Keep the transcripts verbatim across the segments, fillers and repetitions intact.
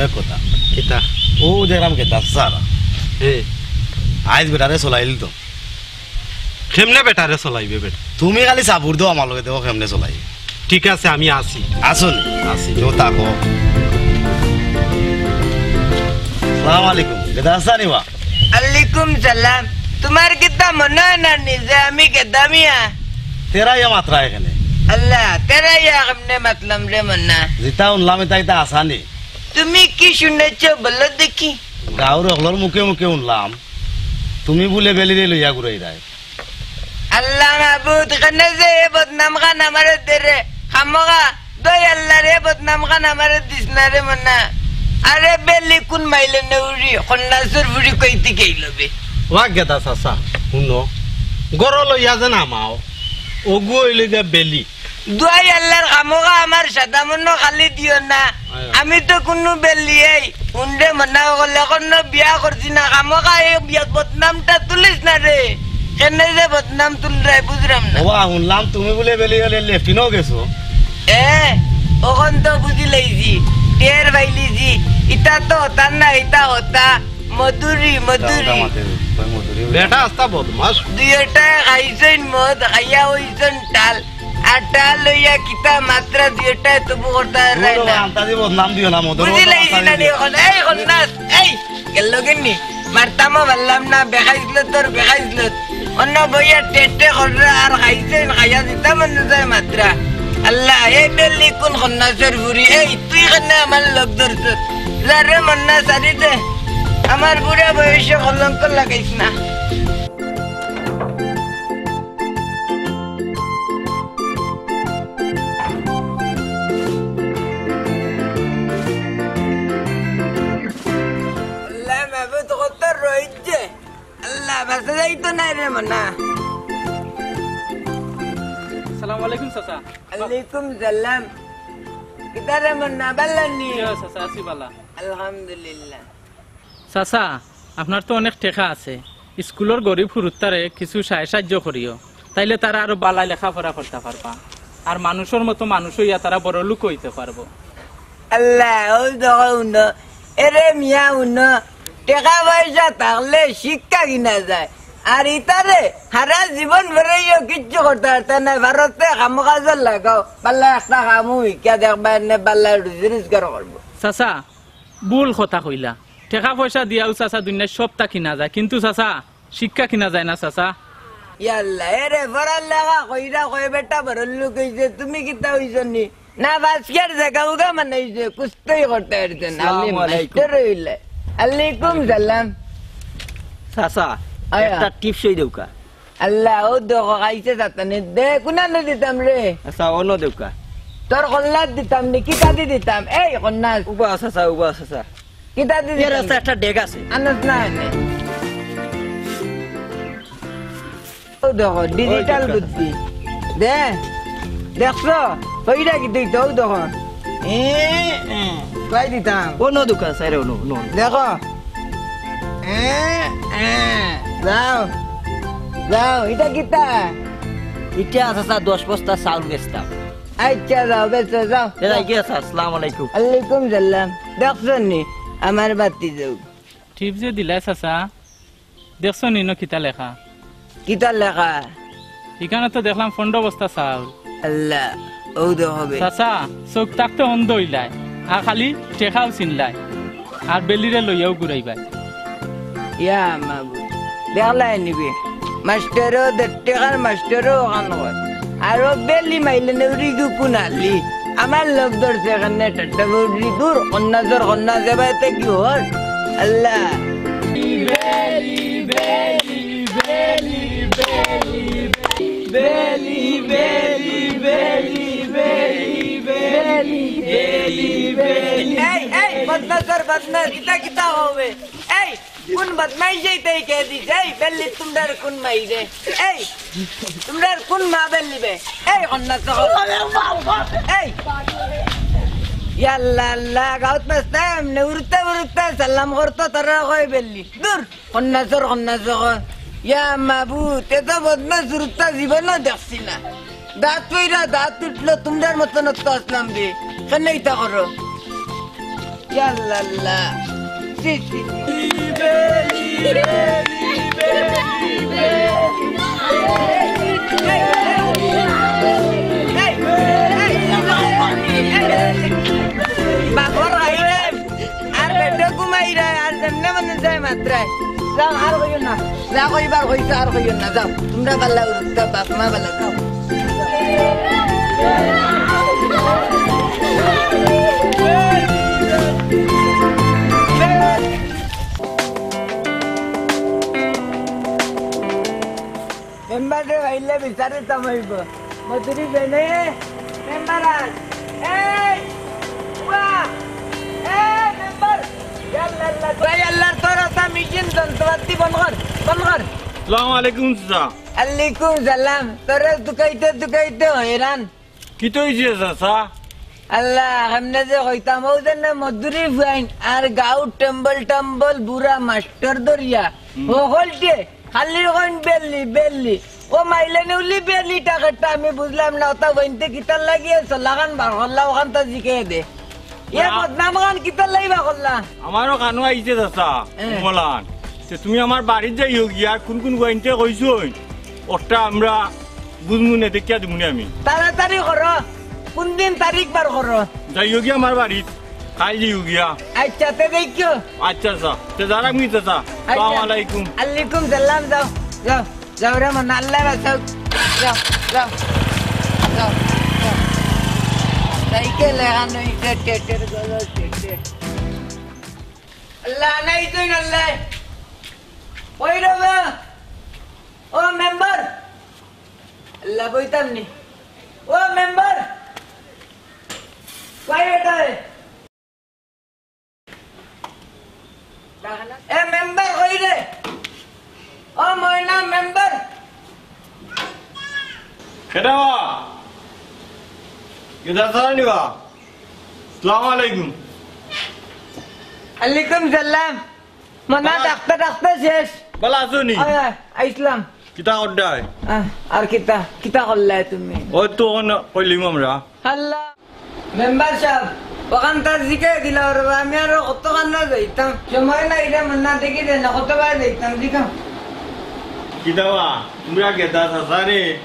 এক কথা। কিতা? ও দেখলাম গেদা চাচা। এ। আইজ বেটারে চলাইল তো। কেমনে বেটারে চলাইবে বেটা? তুমি খালি সাবুর দেও আমার লগে, দেখো কেমনে চলাই। ঠিক আছে, আমি আছি। আসুন। আছি। কেউ থাকো। সালাম আলাইকুম। গেদা চাচা নি বা? আলাইকুম সালাম। তুমার কিতা মনো অয় না নি যে আমি গেদা মিয়া? তেরা ইয়া মাতরা এখানে। আল্লাহ, তেরা ইয়া কেমনে মাতলাম রে মন্না? যেটা হুনলাম, এটা, এটা আসানি। তুমি কি শুনেছো বলো দেখি? গাঁওর অকলর মুখে মুখে হুনলাম, তুমি বুলে বেলিরে লইয়া ঘুরাইরায়। আল্লাহ মাবুদ, কেনে যে এ বদনাম খান আমারে দেরে, খামোখা, দই আল্লাহ রে, বদনাম খান আমারে দিস না রে মন্না। আরে বেলি কুন মাইলে নেউরি, কন্যাসুর ফুরি কইতে গেইল বে। ওয়া গেদা চাচা, হুনো, গরো লইয়া যেন আমাও, ওগু অইলে গিয়া বেলি। দুয়াই আল্লাহর খামোখা আমার সাদা মনো খালি দিও না। আয়। আমি তো কুনু বেলিয়াই, হুনরে মনা অকল, এখনো বিয়া করছি না, খামোখা এই বিয়া বদনামটা তুলিস না রে। কেনে যে বদনাম তুলরায় বুঝরাম না। ওবা, হুনলাম তুমি বুলে বেলি অইলে লেফটিনও গেছো। এ, অখন তো বুঝি লাইছি, টের পাইলিছি, ইতা তো হতা না, ইতা হতা। মধুরি, মধুরি। বেটা আস্তা বদমাস। দুইটায় খাইছইন মদ, খাইয়া অইছইন টাল। আর টাল লইয়া কিতা মাতরা দুইটায় তবু করতা যায় না। আন্তাজি বদনাম দিও না, মধুর বুঝি লাইছি না নি অখন? এই খন্নাস, এই, গেল গিন্নি? মারতামও পারলাম না, বেখাইছলত তোর বেখাইছলত। অন্য বইয়া টেটে কররা আর খাইছইন, খাইয়া দিতাম অন্য যায় মাতরা। আল্লাহ, এই বেলি কুন খন্নাসর ফুরি, এই তুই কেনে আমার লগ ধরছস? যা রে মন্না, ছাড়ি দে। আমার বুড়া বয়সে কলঙ্ক লাগাইস না। আল্লাহ মাবুদ, কত রইছে। আল্লাহ, বাঁচা যাইতো না রে মন্না। আসসালামু আলাইকুম চাচা। আলাইকুম সালাম। কিতা রে মন্না, ভালা নি? জি চাচা, আছি ভালা। আলহামদুলিল্লাহ। চাচা, আপনার তো অনেক টেকা আছে, স্কুলর গরিব হুরুত্তারে কিছু সায় সাহায্য করিও, তাইলে তারা আরো ভালা লেখাপড়া করতা পারবা, আর মানুষর মতো মানুষ অইয়া তারা বড় লোক অইতে পারবো। আল্লাহ, অউ দেখো হুনো, এরে মিয়া হুনো, টেকা পয়সা থাকলে শিক্ষা কিনা যায়, আর ইতারে হারা জীবন বেড়াইও কিচ্ছু করতা পারতা নায়, ভারতে কামকাজর লাগাও, ভালা একটা কামও শিক্ষা দেখবা, এনে ভালা রুজি রোজগার করবো। চাচা, ভুল কথা কইলা। টেকা পয়সা দিয়াও চাচা দুনিয়ার সবতা কিনা যায়, কিন্তু চাচা শিক্ষা কিনা যায় না চাচা। ইয়াল্লা, এরে পড়ার লেখা কইরা কয় বেটা বড় লোক অইছে, তুমি কিতা অইছো নি? না, বাসকের জাগা উগা মানে অইছে, কুস্তাই করতে পারছে না, আলিম আসসালামু আলাইকুম। মাস্টার অইলে। আলাইকুম সালাম। চাচা, আয়া। একটা টিপস অই দেউকা। আল্লাহ, অউ দেখো, খাইছে চাচানি। দে, কুনানো দিতাম রে? আচ্ছা, অনো দেউকা। তোর কল্লাত দিতাম নি, কিতা দি দিতাম? এই কন্যা। উবা আছে, চাচা, উবা আছে, চাচা। কিতা দি এর দিতাম? আছে একটা ডেগ আছে। আনস না এনে। অউ দেখো, ওই ডিজিটাল দেউকা। বুদ্ধি। দে। দেখছো? কইরা কি তুই তো, অউ দেখো। এ, এ, কই দিতাম? অনো দেউকা, সাইরে অনো, অনো। দেখো। এ, এ, যাও। যাও, ইটা কিতা? ইটা আছে, চাচা, দশ বস্তা চাউল বেচতাম। আচ্ছা, যাও, বেচো, যাও। এ, যাই গিয়া, চাচা, আসসালামু আলাইকুম। ওয়ালাইকুম সালাম। দেখছো নি? আমার বাতি যাও। টিপ যে দিলা, চাচা, দেখছো নি ন কিতা লেখা? কিতা লেখা? ইখানো তো দেখলাম পনরো বস্তা চাউল। আল্লাহ, অউ দেখো বে। চাচা, চউখ থাকতে অন্ধ অইলায়, আর খালি টেকাউ চিনলায়, আর বেলিরে লইয়াউ ঘুরাইবায়। ইয়া মাবুদ, দেখলায় নি বে, মাস্টারও দেড় টেকার মাস্টারও অখান কয়। আর অউ বেলি মাইলে নেউরি গু কুন আলি? আমার লগ ধরছে এখানে টাট্টা বউরি দূর, কন্যা জোর কন্যা যাবা এতে কি হর? আল্লাহ। এই, এই, বদমাশর বদমাশ, কিতা কিতা হবে? এই, কোন বদমাইশ এইটাই কে দিছে? এই, বেল্লি তুমরার কোন মাই রে? এই, তুমরার কোন মা বেল্লি বে? এই, কন্যা তো। এই, ইয়াল্লা আল্লাহ, গাউত মাস্তায় এমনে উড়তে উড়তে সালাম করতো, তারা কয় বেল্লি। দূর। কন্যা চোর, কন্যা চোর। ইয়া মাবুদ, এত বদমাশ হুরুত্তা জীবনও দেখছি না। দাঁত পইরা দাঁত উঠলো, তুমরার মতন অত আসলাম রে। কেনে ইতা করো? ইয়াল্লাল্লাহ। ছি, ছি, ছি। বাপর খাইলে আর বেটা ঘুমাইরা, আর যেমনে মনে যায় মাতরায়। যাও, আর কইও না। যা কইবার কইছো, আর কইও না, যাও। তুমরা ভালা করো, বাপ মা ভালা, যাও। মেম্বার রে, ভাইলে বিচারে তামাইব। মধুরি বেনে, মেম্বার আন। এই, ওয়া, এই, মেম্বার। ইয়াল্লা, আল্লা, ভাই, আল্লার তোর ওটা মেশিন যন্ত্রপাতি বন্ধ কর, বন্ধ কর। আসসালামু আলাইকুম, চাচা। আলাইকুম সালাম। তোরে দুকাইতে দুকাইতে হয়রান। কিতা অইছে, চাচা? আল্লা, কেমনে যে কইতাম, অউ যে না মধুরি ফুয়াইন আর গাঁও টেম্বল টেম্বল বুড়া মাস্টর ধরিয়া, হুম। হকলটে খালি কইন বেলি, বেলি। ও মাইলে নিউলি বেলি টাকাটা আমি বুঝলাম না, ওটা বইনতে কিতার লাগিয়ে চলাখান বার করলা, ওখান তো জিকে দে। এ না। বদনাম খান কিতার লাগি বার করলা? আমারও কানো আইছে চাচা, এ। মলান। তে তুমি আমার বাড়িত যাইও গিয়া, আর কোন কোন বইনতে কইছইন, ওটা আমরা বুঝমু নে, দেখিয়া দিমু নে আমি। তাড়াতাড়ি করো, কোন দিন তারিখ বার করো? যাইও গিয়া আমার বাড়িত, কাইল যাইও গিয়া। আচ্ছা, তে দেখিও। আচ্ছা, আচ্ছা। তে যারাম নি, চাচা। আচ্ছা। আসসালামু আলাইকুম। আলাইকুম সালাম, যাও, যাও, যাও রে মন, আল্লায় বাঁচাউক। যাও, যাও, যাও, যাও। সাইকেল এখান অইছে, টেটের গলা, টেটের। আল্লা, নাই তুই নাল্লাই। ওই রে বা। ও মেম্বার। আল্লা, বইতাম নি। ও মেম্বার। কই বেটা এ? এ মেম্বার কই রে? ও ময়না মেম্বার। কেডা বা? কেডা চাচা নি বা? আসসালামু আলাইকুম। আলাইকুম সালাম। মনা, আ- ডাকতে ডাকতে শেষ। ভালা আছো নি? অয়, অয়, আইছলাম। কিতা কররায়? আহ, আর কিতা, কিতা করলায় তুমি? ওই তো অখন কইলিমু আমরা। আল্লা। মেম্বার সাব, ওখান তার জিকে দিলা ওরে বা, আমি আরো কতখান না যাইতাম। সময় নাই রে মন্না, দেখি দে না, কতবার যাইতাম, জিকাও। কিতা বা, তুমরা গেদা চাচারে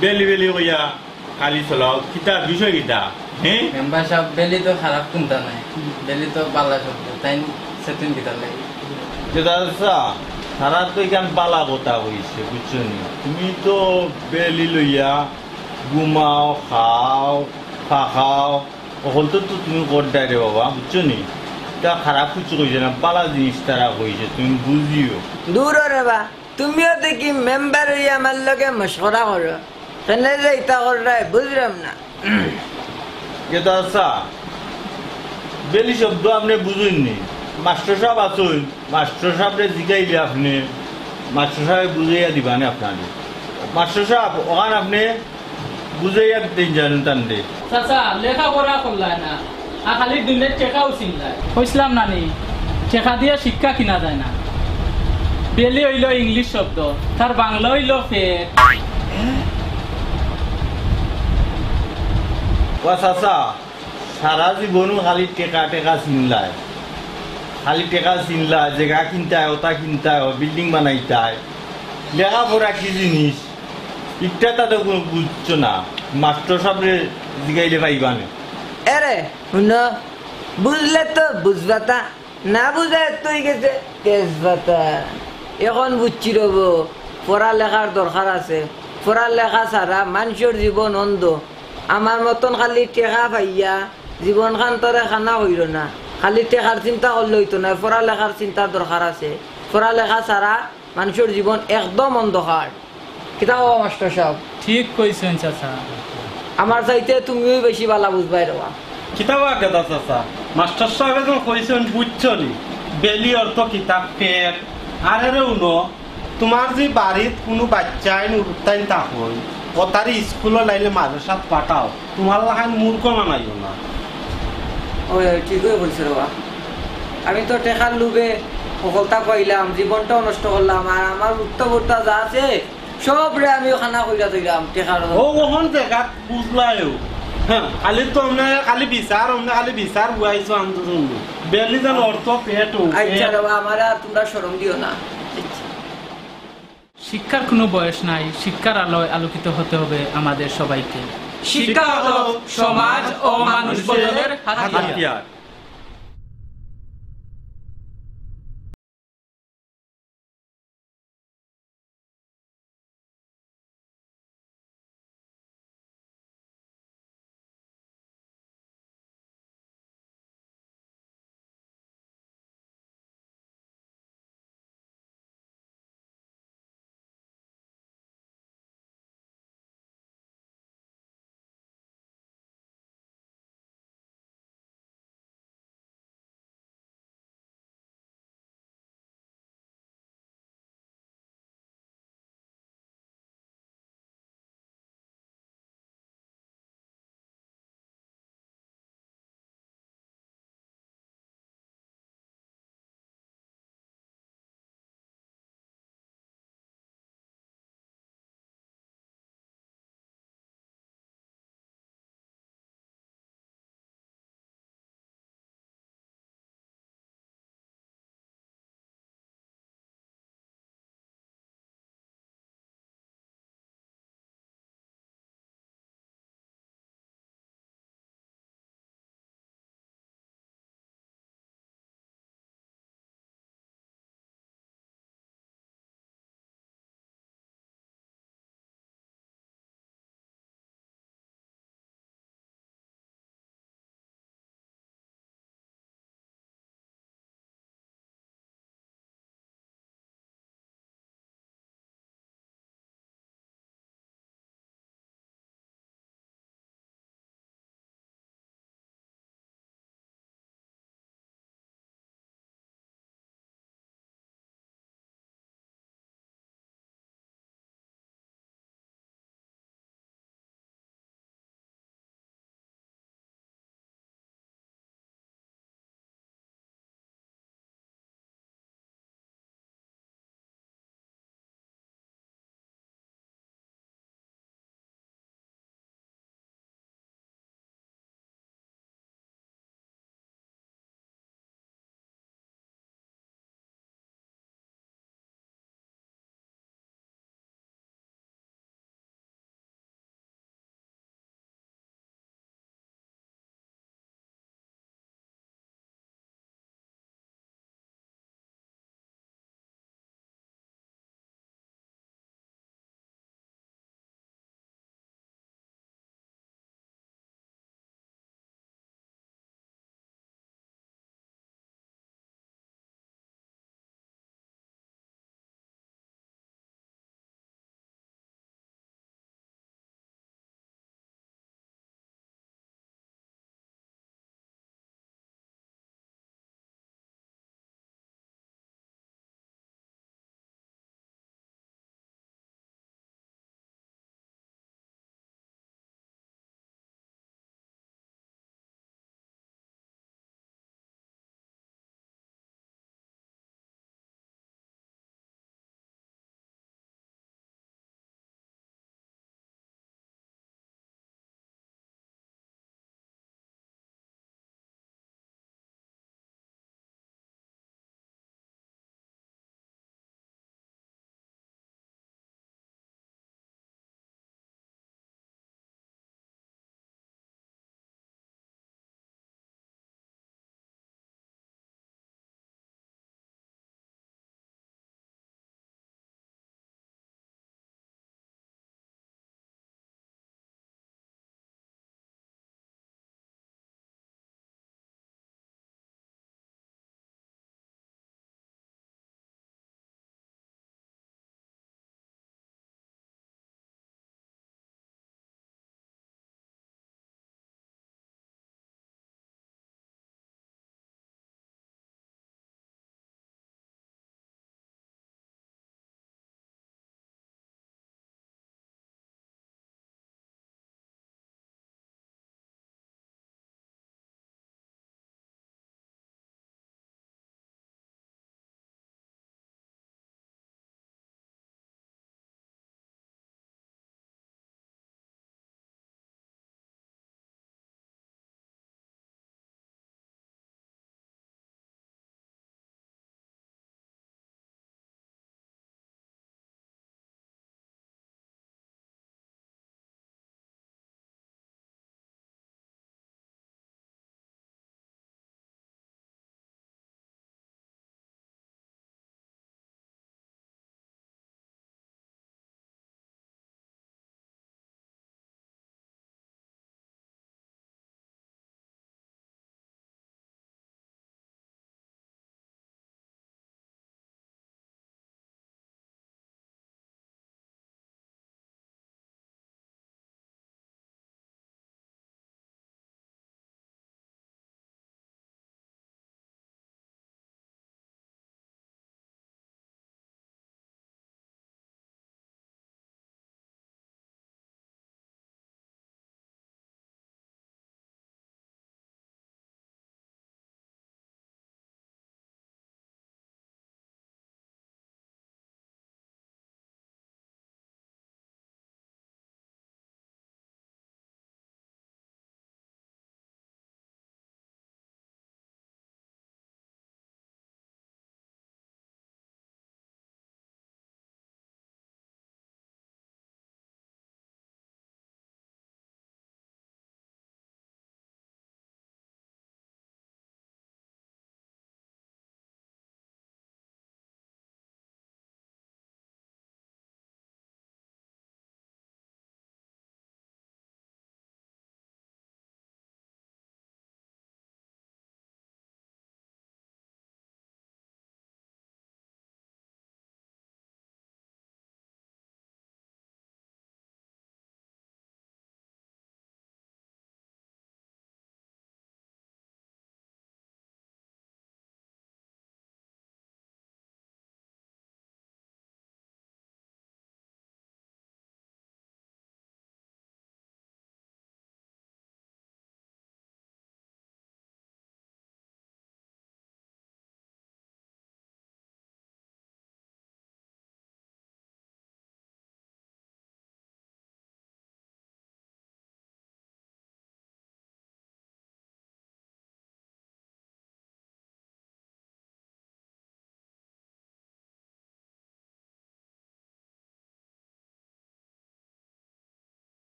বেলি বেলি কইয়া খালি চলাও, কিতা বিষয় কিতা? হে? মেম্বার সাব, বেলি তো খারাপ কুন্তা নায়, বেলি তো ভালা শব্দ, তাইন সেতুন কিতার লাগি? গেদা চাচা, তারা তো ইখান ভালা কথা কইছে, বুঝছো নি? তুমি তো বেলি লইয়া ঘুমাও, খাও, ফাকাও, অকলতা তো তুমি কররায় রে বাবা, বুঝছো নি? ইতা খারাপ কিচ্ছু কইছে না, ভালা জিনিস তারা কইছে, তুমি বুঝিও। দুরো রে বা, তুমিও দেখি মেম্বার অইয়া আমার লগে মশকরা করো, কেনে যে ইতা কররায় বুঝরাম না। গেদা চাচা, বেলি শব্দ আপনে বুঝইন নি? মাস্টর সাব আছইন, মাস্টর সাবরে জিকাইলে আপনে, মাস্টর সাবে বুঝাইয়া দিবা নে আপনারে। মাস্টর সাব, ওখান আপনে বুঝাইয়া দিন জানুন তানরে। চাচা, লেখাপড়া করলায় না, আর খালি দুনিয়ার টেকাউ চিনলায়। কইছলাম না নি, টেকা দিয়া শিক্ষা কিনা যায় না। বেলি অইলো ইংলিশ শব্দ, তার বাংলা অইলো পেট। ও চাচা, সারা জীবনও খালি টেকা টেকা চিনলায়, খালি টেকা চিনলায়, জেগা কিনতায়, ওটা কিনতায়, বিল্ডিং বানাইতায়। লেখাপড়া কি জিনিস, ইটা তো কুনু বুঝছো না। মাস্টর সাবরে জিগাইলে পাইবা নে। এরে, হুনো, বুঝলে তো বুঝবা তা, না বুঝা এত অই গেছে তেজপাতা। এখন বুঝছি রবো, পড়ালেখার দরকার আছে। পড়ালেখা ছাড়া মানষর জীবন অন্ধ। আমার মতন খালি টেকা পাইয়া জীবনখান তরে কানা কইরো না। খালি টেকার চিন্তা করলে অইতো নায়, পড়ালেখার চিন্তার দরকার আছে। পড়ালেখা ছাড়া মানষর জীবন একদম অন্ধকার। কিতা কও মাস্টর সাব? ঠিক কইছইন চাচা। আমার চাইতে তুমিউ বেশি ভালা বুঝবায় রে বা। কিতা বা গেদা চাচা, মাস্টর সাবে যেন কইছইন বুঝছো নি? বেলি অর্থ কিতা? পেট। আরে রে হুনো, তুমার যে বাড়িত কুনু বাইচ্চাইন উরুত্তাইন থাকইন, অতারে ইস্কুলো নাইলে মাদ্রাসাত পাঠাও, তুমার লাখান মূর্খ বানাইও না। অয়, অয়, ঠিকউ কইছো রে বা। আমি তো টেকার লোভে হকলতা কইলাম, জীবনটাও নষ্ট করলাম, আর আমার উঠতা বড়তা যা আছে, সবরে আমি কানা কইরা থইলাম টেকার। ও, অখন জেগাত বুঝলায়ও। হ্যাঁ, খালি তো আমরা খালি বিচার, আমরা খালি বিচার বুয়াইছো আন্দোলন। বেলি যেন অর্থ পেট ও আচ্ছা পেট। রে বাবা, আমার আর তোমরা শরম দিও না। শিক্ষার কোনো বয়স নাই। শিক্ষার আলোয় আলোকিত হতে হবে আমাদের সবাইকে। শিক্ষা হলো সমাজ ও মানুষ বদলের হাতিয়ার। হাতিয়ার।